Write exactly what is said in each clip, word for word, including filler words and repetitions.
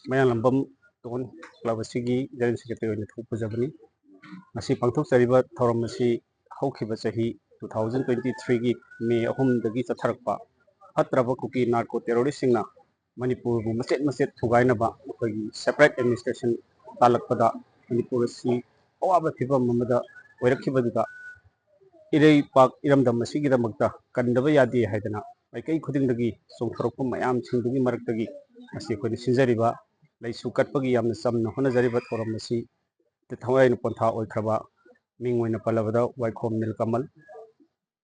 ꯃꯌꯥꯡꯂꯝꯕꯝ tone club ꯑꯁꯤꯒꯤ general secretary ꯑꯣꯏꯅ ꯊꯣꯛꯄꯖꯕꯅꯤ꯫ ꯉꯁꯤ ꯄꯥꯡꯊꯣꯛꯆꯔꯤꯕ ꯊꯧꯔꯝ ꯑꯁꯤ ꯍꯧꯈꯤꯕ ꯆꯍꯤ two thousand twenty threeꯒꯤ ꯃꯦ ꯑꯍꯨꯝꯗꯒꯤ ꯆꯠꯊꯔꯛꯄ ꯐꯠꯇ꯭ꯔꯕ ꯀꯨꯀꯤ ꯅꯥꯔꯀꯣ ꯇꯦꯔꯣꯔꯤꯁꯁꯤꯡꯅ ꯃꯅꯤꯄꯨꯔꯕꯨ ꯃꯆꯦꯠ ꯃꯆꯦꯠ ꯊꯨꯒꯥꯏꯅꯕ, ꯑꯩꯈꯣꯏꯒꯤ separate administration ꯇꯥꯜꯂꯛꯄꯗ ꯃꯅꯤꯄꯨꯔ ꯑꯁꯤ ꯑꯋꯥꯕ ꯐꯤꯕꯝ ꯑꯃꯗ ꯑꯣꯏꯔꯛꯈꯤꯕꯗꯨꯗ ꯏꯔꯩꯄꯥꯛ ꯏꯔꯝꯗꯝ ꯑꯁꯤꯒꯤꯗꯃꯛꯇ ꯀꯟꯗꯕ ꯌꯥꯗꯦ ꯍꯥꯏꯗꯅ ꯃꯥꯏꯀꯩ ꯈꯨꯗꯤꯡꯗꯒꯤ ꯆꯣꯡꯊꯣꯔꯛꯄ ꯃꯌꯥꯝꯁꯤꯡꯗꯨꯒꯤ ꯃꯔꯛꯇꯒꯤ ꯉꯁꯤ ꯑꯩꯈꯣꯏꯅ ꯁꯤꯟꯖꯔꯤꯕ ꯂꯩꯁꯨ ꯀꯠꯄꯒꯤ ꯌꯥꯝꯅ ꯆꯝꯅ ꯍꯣꯠꯅꯖꯔꯤꯕ ꯊꯧꯔꯝ ꯑꯁꯤ ꯊꯋꯥꯏꯅ ꯄꯣꯟꯊꯥ ꯑꯣꯏꯈ꯭ꯔꯕ ꯃꯤꯡ ꯑꯣꯏꯅ ꯄꯜꯂꯕꯗ ꯋꯥꯏꯈꯣꯝ ꯅꯤꯜꯀꯃꯜ,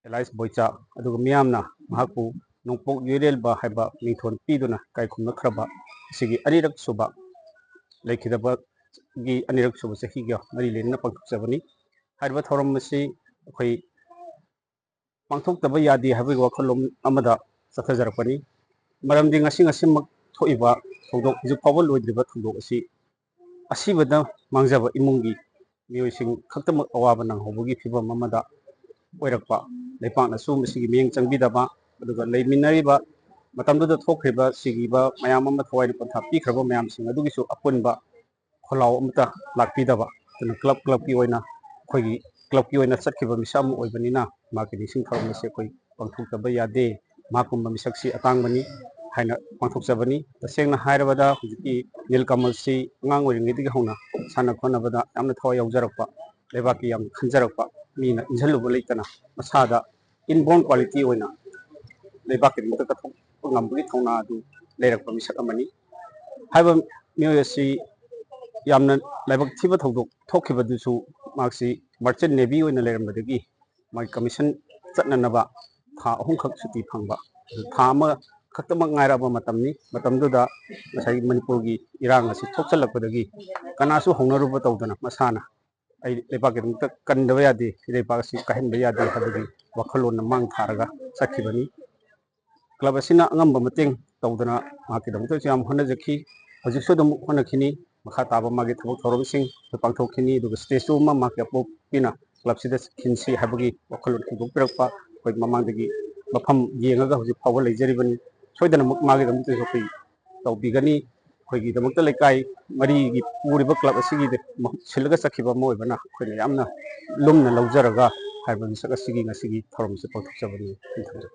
ꯑꯦꯂꯥꯏꯁ ꯕꯣꯏꯆꯥ, ꯑꯗꯨꯒ ꯃꯤꯌꯥꯝꯅ ꯃꯍꯥꯛꯄꯨ ꯅꯣꯡꯄꯣꯛ ꯌꯨꯔꯦꯜꯕ ꯍꯥꯏꯕ ꯃꯤꯡꯊꯣꯜ ꯄꯤꯗꯨꯅ ꯏꯀꯥꯏ ꯈꯨꯝꯅꯈ꯭ꯔꯕ ꯑꯁꯤꯒꯤ ꯑꯅꯤꯔꯛ ꯁꯨꯕ, ꯂꯩꯈꯤꯗꯕꯒꯤ ꯑꯅꯤꯔꯛ ꯁꯨꯕ ꯆꯍꯤꯒ ꯃꯔꯤ ꯂꯩꯅꯅ ꯄꯥꯡꯊꯣꯛꯆꯕꯅꯤ꯫ ꯍꯥꯏꯔꯤꯕ ꯊꯧꯔꯝ ꯑꯁꯤ ꯑꯩꯈꯣꯏ ꯄꯥꯡꯊꯣꯛꯇꯕ ꯌꯥꯗꯦ ꯍꯥꯏꯕꯒꯤ ꯋꯥꯈꯜꯂꯣꯟ ꯑꯃꯗ ꯆꯠꯊꯖꯔꯛꯄꯅꯤ꯫ ꯃꯔꯝꯗꯤ ꯉꯁꯤ ꯉꯁꯤꯃꯛ ꯊꯣꯛꯏꯕ ꯊꯧꯗꯣꯛ, ꯍꯧꯖꯤꯛ ꯐꯥꯎꯕ ꯂꯣꯏꯗ꯭ꯔꯤꯕ ꯊꯧꯗꯣꯛ ꯑꯁꯤ ꯑꯁꯤꯕꯗ ꯃꯥꯡꯖꯕ ꯏꯃꯨꯡꯒꯤ ꯃꯤꯑꯣꯏꯁꯤꯡ ꯈꯛꯇꯃꯛ ꯑꯋꯥꯕ ꯅꯪꯍꯧꯕꯒꯤ ꯐꯤꯕꯝ ꯑꯃꯗ ꯑꯣꯏꯔꯛꯄ, ꯂꯩꯄꯥꯛꯅꯁꯨ ꯃꯁꯤꯒꯤ ꯃꯤꯠꯌꯦꯡ ꯆꯪꯕꯤꯗꯕ, ꯑꯗꯨꯒ ꯂꯩꯃꯤꯟꯅꯔꯤꯕ ꯃꯇꯝꯗꯨꯗ ꯊꯣꯛꯈ꯭ꯔꯤꯕ, ꯁꯤꯈꯤꯕ ꯃꯌꯥꯝ ꯑꯃ, ꯊꯋꯥꯏꯅ ꯄꯣꯟꯊꯥ ꯄꯤꯈ꯭ꯔꯕ ꯃꯌꯥꯝꯁꯤꯡ ꯑꯗꯨꯒꯤꯁꯨ ꯑꯄꯨꯟꯕ ꯈꯣꯜꯂꯥꯎ ꯑꯃꯠꯇ ꯂꯥꯛꯄꯤꯗꯕ꯫ ꯑꯗꯨꯅ ꯀ꯭ꯂꯕ ꯀ꯭ꯂꯕꯀꯤ ꯑꯣꯏꯅ, ꯑꯩꯈꯣꯏꯒꯤ ꯀ꯭ꯂꯕꯀꯤ ꯑꯣꯏꯅ ꯆꯠꯈꯤꯕ ꯃꯤꯁꯛ ꯑꯃ ꯑꯣꯏꯕꯅꯤꯅ ꯃꯍꯥꯛꯀꯤ ꯅꯤꯡꯁꯤꯡ ꯊꯧꯔꯝ ꯑꯁꯤ ꯑꯩꯈꯣꯏ ꯄꯥꯡꯊꯣꯛꯇꯕ ꯌꯥꯗꯦ꯫ ꯃꯍꯥꯛꯀꯨꯝꯕ ꯃꯤꯁꯛꯁꯤ ꯑꯇꯥꯡꯕꯅꯤ ꯍꯥꯏꯅ ꯄꯥꯡꯊꯣꯛꯆꯕꯅꯤ꯫ ꯇꯁꯦꯡꯅ ꯍꯥꯏꯔꯕꯗ ꯍꯧꯖꯤꯛꯀꯤ ꯅꯤꯜꯀꯃꯜꯁꯤ ꯑꯉꯥꯡ ꯑꯣꯏꯔꯤꯉꯩꯗꯒꯤ ꯍꯧꯅ ꯁꯥꯟꯅ ꯈꯣꯠꯅꯕꯗ ꯌꯥꯝꯅ ꯊꯋꯥꯏ ꯌꯥꯎꯖꯔꯛꯄ, ꯂꯩꯕꯥꯛꯀꯤ ꯌꯥꯝꯅ ꯈꯟꯖꯔꯛꯄ, ꯃꯤꯅ ꯏꯟꯁꯤꯜꯂꯨꯕ ꯂꯩꯇꯅ ꯃꯁꯥꯗ inborn quality ꯑꯣꯏꯅ ꯂꯩꯕꯥꯛꯀꯤꯗꯃꯛꯇ ꯀꯠꯊꯣꯛꯄ ꯉꯝꯕꯒꯤ ꯊꯧꯅꯥ ꯑꯗꯨ ꯂꯩꯔꯛꯄ ꯃꯤꯁꯛ ꯑꯃꯅꯤ꯫ ꯍꯥꯏꯕ ꯃꯤꯑꯣꯏ ꯑꯁꯤ ꯌꯥꯝꯅ ꯂꯥꯏꯕꯛ ꯊꯤꯕ ꯊꯧꯗꯣꯛ ꯊꯣꯛꯈꯤꯕꯗꯨꯁꯨ ꯃꯍꯥꯛꯁꯤ merchant navy ꯑꯣꯏꯅ ꯂꯩꯔꯝꯕꯗꯒꯤ ꯃꯥꯒꯤ commission ꯆꯠꯅꯅꯕ ꯊꯥ ꯑꯍꯨꯝꯈꯛ ꯁꯨꯇꯤ ꯐꯪꯕ, ꯊꯥ ꯑꯃ ꯈꯛꯇꯃꯛ ꯉꯥꯏꯔꯕ ꯃꯇꯝꯅꯤ꯫ ꯃꯇꯝꯗꯨꯗ ꯉꯁꯥꯏꯒꯤ ꯃꯅꯤꯄꯨꯔꯒꯤ ꯏꯔꯥꯡ ꯑꯁꯤ ꯊꯣꯛꯆꯜꯂꯛꯄꯗꯒꯤ ꯀꯅꯥꯁꯨ ꯍꯧꯅꯔꯨꯕ ꯇꯧꯗꯅ ꯃꯁꯥꯅ ꯑꯩ ꯂꯩꯕꯥꯛꯀꯤꯗꯃꯛꯇ ꯀꯟꯗꯕ ꯌꯥꯗꯦ, ꯏꯔꯩꯄꯥꯛ ꯑꯁꯤ ꯀꯥꯏꯍꯟꯕ ꯌꯥꯗꯦ ꯍꯥꯏꯕꯒꯤ ꯋꯥꯈꯜꯂꯣꯟꯅ ꯃꯥꯡ ꯊꯥꯔꯒ ꯆꯠꯈꯤꯕꯅꯤ꯫ club ꯑꯁꯤꯅ ꯑꯉꯝꯕ ꯃꯇꯦꯡ ꯇꯧꯗꯅ ꯃꯍꯥꯛꯀꯤꯗꯃꯛꯇꯁꯨ ꯌꯥꯝ ꯍꯣꯠꯅꯖꯈꯤ꯫ ꯍꯧꯖꯤꯛꯁꯨ ꯑꯗꯨꯝ ꯍꯣꯠꯅꯈꯤꯅꯤ꯫ ꯃꯈꯥ ꯇꯥꯕ ꯃꯥꯒꯤ ꯊꯕꯛ ꯊꯧꯔꯝꯁꯤꯡ ꯑꯩꯈꯣꯏ ꯄꯥꯡꯊꯣꯛꯈꯤꯅꯤ꯫ ꯑꯗꯨꯒ statue ꯑꯃ ꯃꯍꯥꯛꯀꯤ ꯑꯄꯣꯛꯄꯤꯅ club ꯁꯤꯗ ꯈꯤꯟꯁꯤ ꯍꯥꯏꯕꯒꯤ ꯋꯥꯈꯜꯂꯣꯟ ꯍꯧꯗꯣꯛꯄꯤꯔꯛꯄ ꯑꯩꯈꯣꯏ ꯃꯃꯥꯡꯗꯒꯤ ꯃꯐꯝ ꯌꯦꯡꯉꯒ ꯍꯧꯖꯤꯛ ꯐꯥꯎꯕ ꯂꯩꯖꯔꯤꯕꯅꯤ꯫ ꯁꯣꯏꯗꯅꯃꯛ ꯃꯥꯒꯤꯗꯃꯛꯇꯁꯨ ꯑꯩꯈꯣꯏ ꯇꯧꯕꯤꯒꯅꯤ꯫ ꯑꯩꯈꯣꯏꯒꯤꯗꯃꯛꯇ ꯂꯩꯀꯥꯏ ꯃꯔꯤꯒꯤ ꯄꯨꯔꯤꯕ club ꯑꯁꯤꯒꯤ ꯃꯍꯨꯠ ꯁꯤꯜꯂꯒ ꯆꯠꯈꯤꯕ ꯑꯃ ꯑꯣꯏꯕꯅ ꯑꯩꯈꯣꯏꯅ ꯌꯥꯝꯅ ꯂꯨꯝꯅ ꯂꯧꯖꯔꯒ ꯍꯥꯏꯔꯤꯕ ꯃꯤꯁꯛ ꯑꯁꯤꯒꯤ ꯉꯁꯤꯒꯤ ꯊꯧꯔꯝ ꯑꯁꯤ ꯄꯥꯡꯊꯣꯛꯆꯕꯅꯤ꯫ ꯊꯝꯖꯔꯦ꯫